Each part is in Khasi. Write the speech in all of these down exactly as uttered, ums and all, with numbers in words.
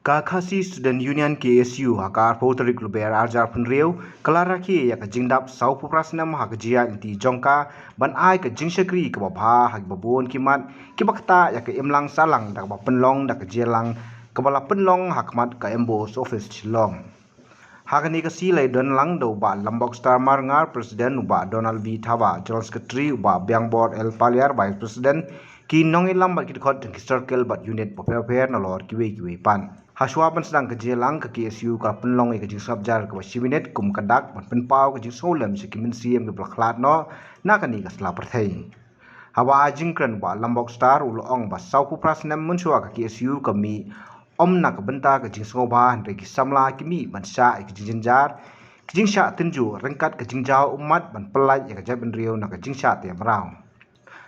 Ka Khasi Student Union, K S U, ha ka arphew tarik Lber arhajar arphew hynriew, ka la rakhe ïa ka jingdap sawphew phra snem ha ka jingïaid lynti jong ka ban ai ka jingshakri kaba bha ha kiba bun ki mat kiba ktah ïa ka imlang sahlang da kaba pynlong da ka jingïalang kaba la pynlong ha khmat ka M B O-s office Shillong. Ha kane ka sngi la ïadon lang da u Bah Lambok Star Marngar, President, u Bah Donald V Thabah, General Secretary, u Bah Biangbor L Paliar, Vice President, ki nongïalam bad ki dkhot jong ki circle bad unit bapher bapher nalor kiwei kiwei pat. Hashwa ban sdang ka jingïalang, ka K S U ka la pynlong ïa ka jingsngap jar kaba shi minit kum ka dak ban pynpaw ka jingsngewlem sha ki mynsiem kiba la khlad noh na kane ka sla pyrthei. Haba ai jingkren, u Bah Lambok Star u la ong ba sawphew phra snem mynshuwa ka K S U ka mih ym na ka bynta ka jingsngewbha, hynrei ki samla ki mih ban shah ïa ka jingjynjar, ka jingshah tynjuh ryngkat ka jingjaw ummat ban pyllait ïa ka jaitbynriew na ka jingshah teh mraw.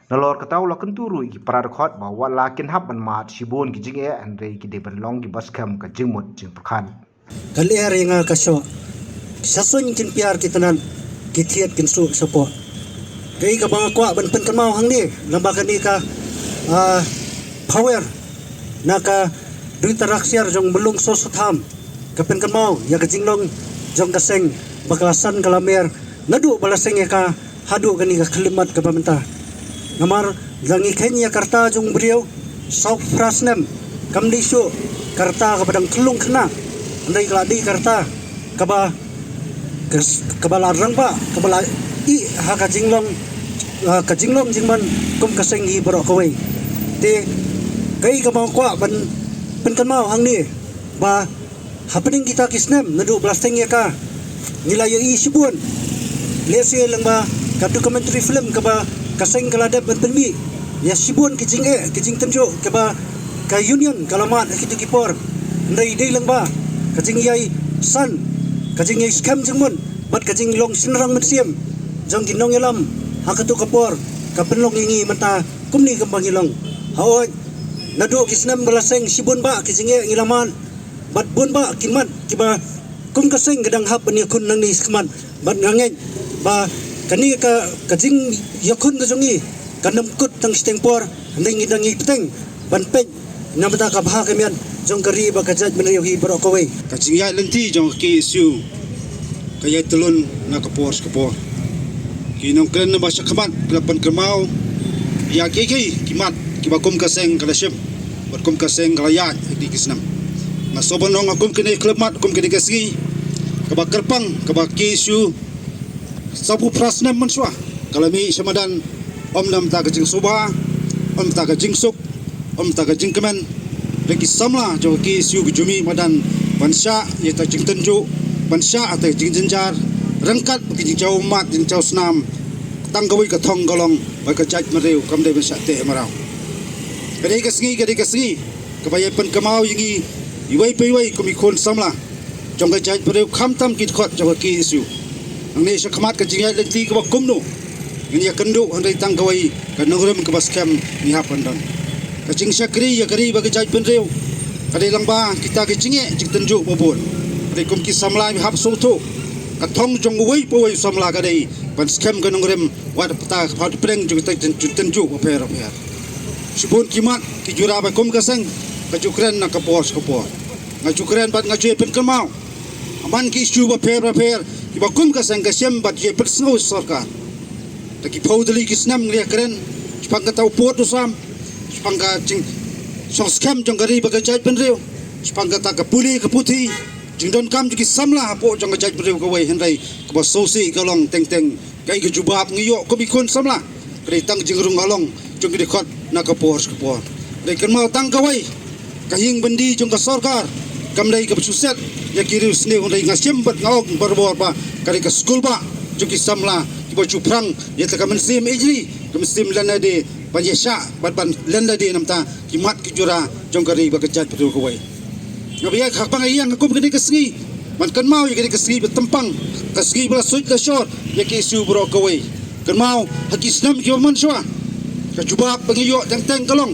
Nalor kata u la kyntu ruh ïa ki para dkhot ba wat la kin hap ban mad shibun ki jingeh, hynrei ki dei ban long kiba skhem ka jingmut jingpyrkhat. Ka lyer ïa nga ka shoh, sha suiñ kin piar ki tnat, ki thied kin suh shapoh. Kaei kaba nga kwah ban pynkynmaw hangne lyngba kane ka, ah, phawer na ka Duitara Ksiar jong Myllung Soso Tham, ka pynkynmaw ïa ka jinglong jong ka seng ba ka la san ka la mer naduh ba la seng ïa ka haduh kane ka khyllipmat kaba mynta. Namar la ngi kheiñ ïa ka rta jong u briew sawphew phra snem, kam dei shuh ka rta kaba dang khyllung khynnah, hynrei ka la dei ka rta kaba, kaba la rangbah, kaba la ïeh ha ka jinglong, ah, ka jinglong jingman kum ka seng hi baroh kawei. Te kaei kaba nga kwah ban pynkynmaw hangne ba hapdeng kita ki snem naduh ba la seng ïa ka, ngi la ïohi shibun, lehse lyngba ka documentary film kaba ka seng ka la dep ban pynmih, ïa shibun ki jingeh ki jingtynjuh kaba ka union ka la mad ha kito ki por. Hynrei dei lyngba ka jingïai san, ka jingïai skhem jingmut bad ka jinglong shynrang mynsiem jong ki nongïalam ha kato ka por, ka pynlong ïa ngi mynta kumne kumba ngi long. Hooid, naduh ki snem ba la seng shibun bah ki jingeh ngi la mad, bad bun bah ki mat kiba kum ka seng ka dang hap ban ïakhun nangne shakhmat. Bad nga ngeit ba kane ka, ka jingïakhun ka jong ngi kan ym kut tang shiteng por, hynrei ngi dang ïai bteng ban peit na bynta ka bha ka miat jong ka ri bad ka jaitbynriew hi baroh kawei. Ka jingïaid lynti jong ka K S U ka ïai tylun na ka por sha ka por. Ki nongkren naba shakhmat ki la pynkynmaw ïa kiei kiei ki mat kiba kum ka seng ka la shim bad kum ka seng ka la ïaid ha kine ki snem. Nga sngewbha ban ong, kum kine ki khyllipmat, kum kine ki sngi, kaba kyrpang kaba K S U sawphew phra snem mynshuwa ka la mih sha madan, ym na bynta ka jingsngewbha, ym na bynta ka jingsuk, ym na bynta ka jingkmen. Hynrei ki samla jong ka K S U ki ju mih madan ban shah ïa ka jingtynjuh, ban shah ïa ka jingjynjar, ryngkat bad ka jingjaw ummat, jingjaw snam. Tang kawei ka thong ka long ba ka jaitbynriew kam dei ban shah teh mraw. Ka dei ka sngi, ka dei ka sngi kaba ïai pynkynmaw ïa ngi iwei pa iwei kum ki khun samla jong ka jaitbynriew, khamtam ki dkhot jong ka K S U. Nangne shakhmat ka jingïaid lynti kaba kumno ngin ïakynduh, hynrei tang kawei ka nongrim kaba skhem ngi hap ban don. Ka jingshakri ïa ka ri bad ka jaitbynriew ka dei lyngba kita ki jingeh jingtynjuh ba bun. Hynrei kum ki samla ngi hap sngewthuh, ka thong jong uwei pa uwei u samla ka dei ban skhem ka nongrim wat hapta, hapdeng jong kita ki jingtynjuh bapher bapher. Shibun ki mat ki jura ba kum ka seng ka ju kren na ka por sha ka por. Nga ju kren bad nga ju pynkynmaw, man ki issue bapher bapher kiba kum ka seng ka shem bad ki pynsngew sorkar. Da ki phew tylli ki snem ngi la kren shaphang kata u pud u sam, shaphang ka jingshong skhem jong ka ri bad ka jaitbynriew, shaphang kata ka pule ka puthi, jingdonkam jong ki samla hapoh jong ka jaitbynriew kawei, hynrei kaba sngewsih ka long teng teng kaei ka jubab ngi ïoh kum ki khun samla. Ka dei tang jingrung halong jong ki dkhot na ka por sha ka por. Ka dei kynmaw tang kawei, ka ïing byndi jong ka sorkar kam dei kaba shu set ïa ki riewsniew, hynrei nga shem bad nga ong barabor ba ka dei ka skulbah jong ki samla kiba ju phrang ïa ka mynsiem ïeit ri, ka mynsiem lyndet ban ïashah bad ban lyndet na bynta ki mat ki jura jong ka ri bad ka jaitbynriew kawei. Nga ba ïa ka bang ïa nga kum kane ka sngi ban kynmaw ïa kane ka sngi ba tympang, ka sngi ba la suit la shor ïa ki issue baroh kawei. Kynmaw ha ki snem kiba mynshuwa, ka jubab ba ngi ïoh teng teng ka long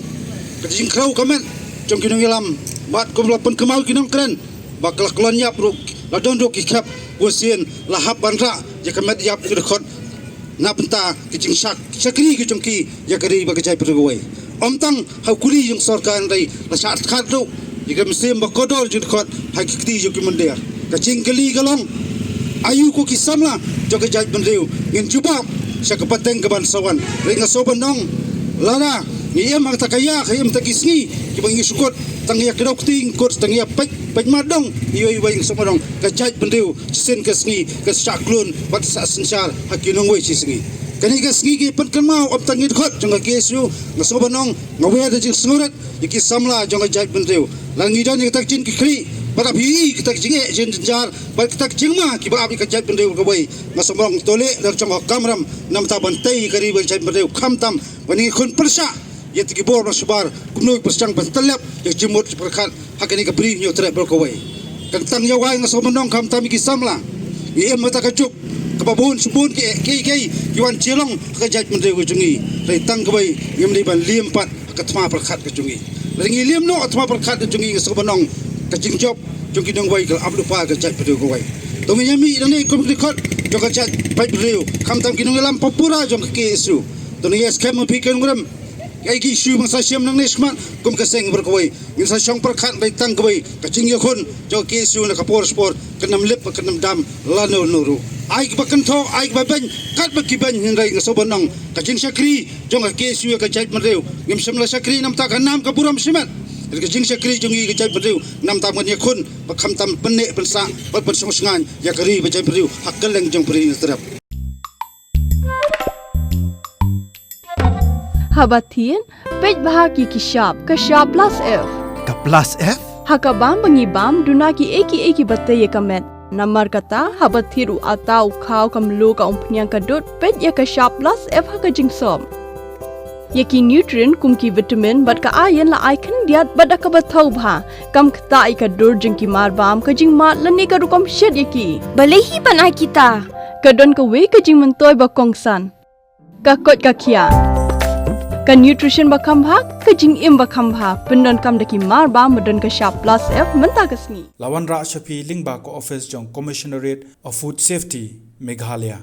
ka jingkhrew ka met jong ki nongïalam. Bad kum la pynkynmaw ki nongkren ba ka la kyllon ïap ruh, la don ruh ki khep, bun sien la hap ban rah ïa ka met ïap ki dkhot na bynta ka jingshak shakri ka jong ki ïa ka ri bad ka jaitbynriew kawei. Ym tang ha u kuli jong sorkar, hynrei la shah khat ruh ïa ka mynsiem ba kordor jingdkhot ha ki kti jong ki mynder. Ka jingkylli ka long, aïu ko ki samla jong ka jaitbynriew ngin jubab sha ka pateng ka ban sa wan? Hynrei nga sngewbha ban ong, lada ngi im ha kata ka ïa, ka im ha kata ki sngi kiba ngi shu kut tang ïa ka dok kti, ngi kut tang ïa peit peit mat dong, iwei iwei, nga sngewbha ban ong, ka jaitbynriew shisien ka sngi ka shah klun bad shah synshar ha ki nongwei shi sngi. Kane ka sngi ki pynkynmaw ap tang ngi dkhot jong ka K S U, nga sngewbha ban ong, nga wer da jingsngewrit ïa ki samla jong ka jaitbynriew. Lada ngi don ïa kata ka jingkitkhlieh bad ap ïa kata ka jingeh jingjar bad kata ka jingma kiba ap ïa ka jaitbynriew kawei, nga sngewbha ban ong, to leh da ka jong ka kamram namar ban tei ïa ka ri bad ka jaitbynriew, khamtam ba ngi khun pyrshah ïa kata ki bor ba shabar, kumno ki pyrshang ban tyllep ïa ka jingmut jingpyrkhat ha kane ka Bri Hynñiewtrep baroh kawei. Kan tang ïa wai, nga sngewbha ban ong, khamtam ïa ki samla. Ngi im ha kata ka juk kaba bun shu bun ki, ki, ki, ki wan jia long ha ka jaitbynriew ka jong ngi. Hynrei tang kawei, ngim dei ban liam pat ha ka thma pyrkhat ka jong ngi. Lada ngi liam noh ha ka thma pyrkhat ka jong ngi, nga sngewbha ban ong, ka jingjop jong ki nongwei ka la ap lypa ha ka jaitbynriew kawei. To ngin ïa mih nangne kum ki dkhot jong ka jaitbynriew, khamtam ki nongïalam pura jong ka K S U. To ngin ïa skhem ma phi ki nongrim, ïa ki issue ba ngin sa shim nangne shakhmat kum ka seng baroh kawei. Ngin sa shong pyrkhat, hynrei tang kawei, ka jingïakhun jong ka K S U na ka por sha por kan ym lip, kan ym dam lano lano ruh. Ai kiba kynthoh, ai kiba beiñ katba ki beiñ, hynrei nga sngewbha ban ong, ka jingshakri jong ka K S U ïa ka jaitbynriew, ngim shym la shakri namar ka nam ka burom shimet. Ka jingshakri jong ngi ka jaitbynriew namar ban ïakhun bad khamtam pynneh pynsah bad pynshong shngaiñ ïa ka ri bad jaitbynriew ha kylleng jong ka Bri Hynñiewtrep. Haba thied, peit bha ïa ki shap, ka shap plus F. Ka plus F? Ha ka bam ba ngi bam, duna kiei kiei kiba tei ïa ka met. Namar kata, haba thied u atta, u khaw, ka mluh, ka umphniang, ka dud, peit ïa ka shap plus F ha ka jingsop. Ïa ki nutrient kum ki vitamin bad ka iron la ai khyndiat bad da kaba thaw bha. Kam ktah ïa ka dur jong ki marbam, ka jingmad lane ka rukom shet ïa ki. Balei hi ban ai kita? Ka don kawei ka jingmyntoi ba kongsan. Ka koit ka khiah. Ka nutrition ba kham bha, ka jingim ba kham bha. Pyndonkam da ki marbam ba don ka shap plus F mynta ka sngi. La wanrah sha phi lyngba ka office jong Commissionerate of Food Safety, Meghalaya.